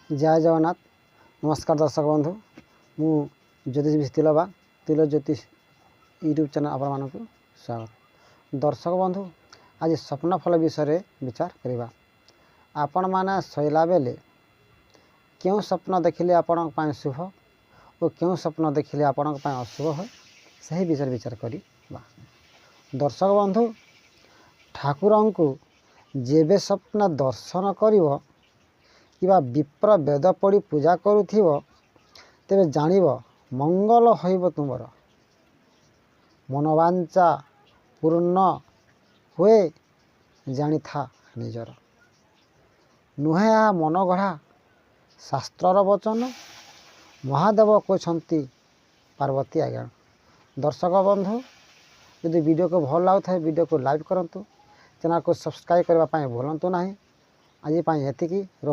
ଜୟ ଜଗନ୍ନାଥ। ନମସ୍କାର ଦର୍ଶକ ବନ୍ଧୁ, ମୁଁ ଜ୍ୟୋତିଷ ତିଲବା ତିଲ ଜ୍ୟୋତିଷ ୟୁଟ୍ୟୁବ୍ ଚ୍ୟାନେଲ୍ ଆପଣମାନଙ୍କୁ ସ୍ୱାଗତ। ଦର୍ଶକ ବନ୍ଧୁ, ଆଜି ସ୍ୱପ୍ନ ଫଳ ବିଷୟରେ ବିଚାର କରିବା। ଆପଣମାନେ ଶୋଇଲା ବେଳେ କେଉଁ ସ୍ୱପ୍ନ ଦେଖିଲେ ଆପଣଙ୍କ ପାଇଁ ଶୁଭ ଓ କେଉଁ ସ୍ୱପ୍ନ ଦେଖିଲେ ଆପଣଙ୍କ ପାଇଁ ଅଶୁଭ ହୁଏ, ସେହି ବିଷୟରେ ବିଚାର କରିବା। ଦର୍ଶକ ବନ୍ଧୁ, ଠାକୁରଙ୍କୁ ଯେବେ ସ୍ୱପ୍ନ ଦର୍ଶନ କରିବ କିମ୍ବା ବିପ୍ର ବେଦ ପଢ଼ି ପୂଜା କରୁଥିବ, ତେବେ ଜାଣିବ ମଙ୍ଗଳ ହୋଇବ ତୁମର, ମନୋବାଞ୍ଛା ପୂର୍ଣ୍ଣ ହୁଏ ଜାଣିଥା ନିଜର। ନୁହେଁ ଏହା ମନଗଢ଼ା ଶାସ୍ତ୍ରର ବଚନ, ମହାଦେବ କହୁଛନ୍ତି ପାର୍ବତୀ ଆଜ୍ଞା। ଦର୍ଶକ ବନ୍ଧୁ, ଯଦି ଭିଡ଼ିଓକୁ ଭଲ ଲାଗୁଥାଏ, ଭିଡ଼ିଓକୁ ଲାଇକ୍ କରନ୍ତୁ, ଚ୍ୟାନେଲକୁ ସବସ୍କ୍ରାଇବ୍ କରିବା ପାଇଁ ଭୁଲନ୍ତୁ ନାହିଁ। ଆଜି ପାଇଁ ଏତିକି ରହୁ।